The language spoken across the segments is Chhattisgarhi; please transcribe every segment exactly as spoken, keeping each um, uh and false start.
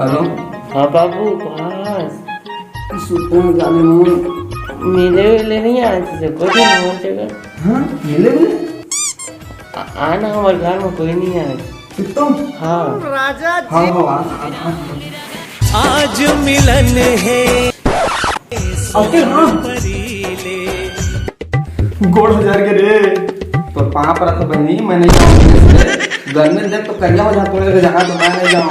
हेलो। हाँ बाबू, कहाँ हस? सुते में जाने मन। मिले विले नहीं आए तुझे, कोई भी नहीं जगह। हाँ, मिले विले? आ-, आना, हमारे घर में कोई नहीं आए। एकदम? हाँ। हाँ, हाँ, आ, आ, आ। आज मिलन है। अरे हाँ। गोड़ हजार के रे। तो पाँव परत हँव बहिनी, मैं नहीं जाऊँ। गर्मी देख तो करिया हो जा, तोरे जगह तो मैं नहीं जाऊँ।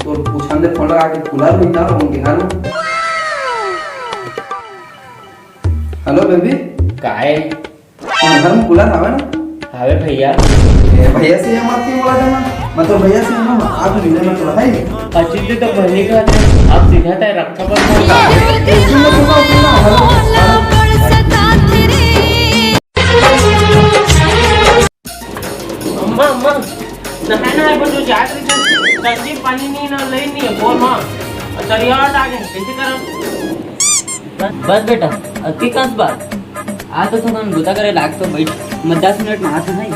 तोर पूछन दे फोन लगा के खुला रही ना उनके घर में। Hello baby. काय? तुम्हारे घर में कूलर हवे ना? हवे भैया। ए, भैया से ये मत क्यों बोला था ना? मतलब भैया से ना, आप मिले में थोड़ा है। अच्छी तो बहनी का है, आप सीधा तय रक्षा बंधन। अम्मा, अम्मा, नहाना है, बस वो जात रही थी, सब्जी पानी नहीं ना, ले नहीं है, बोल माँ, तरिया आ गए, कैसे करो? बस, बस बेटा, अतकी कस बात। आ तो थोड़ा बुता करे लाग तो बैठ, मैं दस मिनट में आत हँव भाई।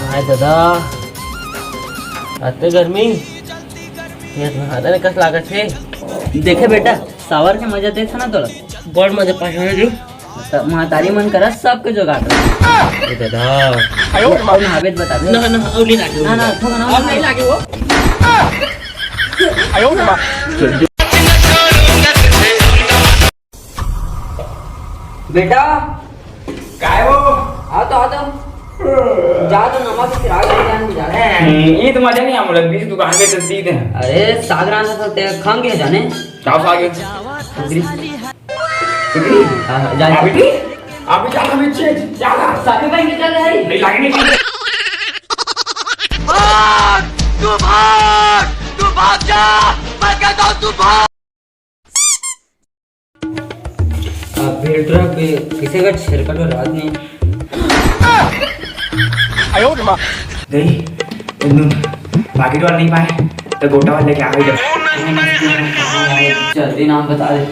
हाय दादा, अतकी गर्मी, ये नहाता ने कस लागत हे। देखे बेटा, सावर के मजा देख ना तोला। बड़ मजा पाए हे जी। त महतारी मन करा सबके जुगाड़ रहे। ए दादा। अउ नहाबे त बता दे। ना, ना, अउ नहीं लागे। ना, ना, थोड़ा ना। अब नहीं लागे वो। बेटा। काय हो? आ तो, आ तो। जा तो नमा के चिराग ले जान जा। हम्म, ये तो मजा नहीं आया, मतलब, बीच दुकान पे तो सीधे। अरे, साग रांधा तो ते खंग है जाने। का साग है? कुकरी। कुकरी? हाँ, जा, जा। अभी, अभी जा, अभी चेंज, जा, जा। साथ में पहन के चल रहा है। नहीं, लागे नहीं। भाग! तू भाग! तू भाग जा! मैं कहता हूँ तू भाग! अब भेड़ ट्रक भी किसी का छेरकट और रात नहीं। आयो रे माँ। नहीं, तुम पाकिट वाला नहीं पाए, तो गोटा वाला लेके आ गए। जल्दी नाम बता दे।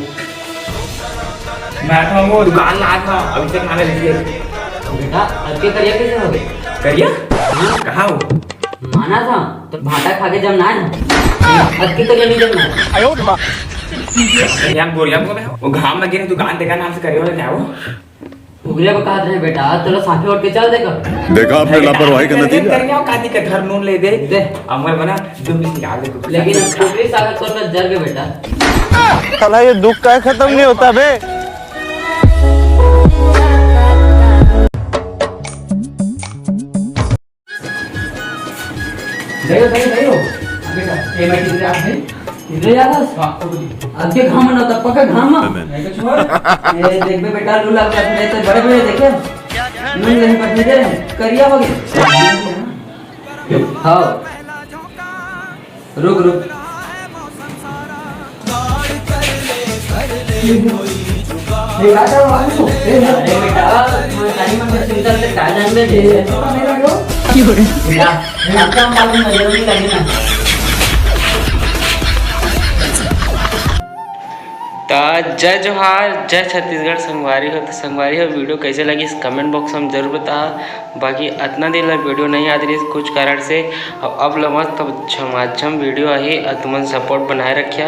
मैं तो वो दुकान ला था, अभी तक खाना लीजिए। बेटा, अतके करिया कैसे हो गए? करिया? हाँ। कहाँ हो? माना था, तो भाटा खा के जमना है। अतके करिया नहीं जमना है। आयो रे माँ। यार गोरिया को वो घाम लगे ना, दुकान देखा नाम से करिया वाला क्या हो? उगरे बकात रहे बेटा, चलो साफे उठ के चल देगा। देखा आपने लापरवाही का नतीजा। करिया का दिक्कत, घर नून ले दे। दे। अमर बना, दो पीस निकाल दे, दो पीस। लेकिन अब टोकरी सागर कर ना जर के बेटा। साला ये दुख का खत्म नहीं होता बे। जाइयो, जाइयो, जाइयो। बेटा, ये मैं किधर आ गई? इधर जा बस। हाँ, ओके। अब के घाम ना, तब पका घाम। नहीं तो छोड़। ये देख बे बेटा, लू लग जाती है, तो बड़े बड़े देखे। नून नहीं पटने दे, करिया हो गया। हाँ। रुक, रुक। अरे बेटा, तुम्हारे सारी मन में चिंता से क्या जान दे दे। ये तो नहीं लगे हो? बेटा, बेटा, हम बात में नजर नहीं लगे ना। त जय जोहार, जय छत्तीसगढ़ संगवारी हो। त संगवारी हो, वीडियो कैसे लगिस, comment box में जरूर बता। बाकी अतना दिन ला वीडियो नहीं आत रहिस कुछ कारण से, अब, अब ले मस्त झमाझम वीडियो आही, अउ तुमन support बनाए रखिया।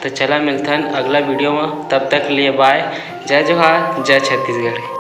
त चला मिलथन अगला वीडियो में, तब तक लिए bye, जय जोहार, जय छत्तीसगढ़।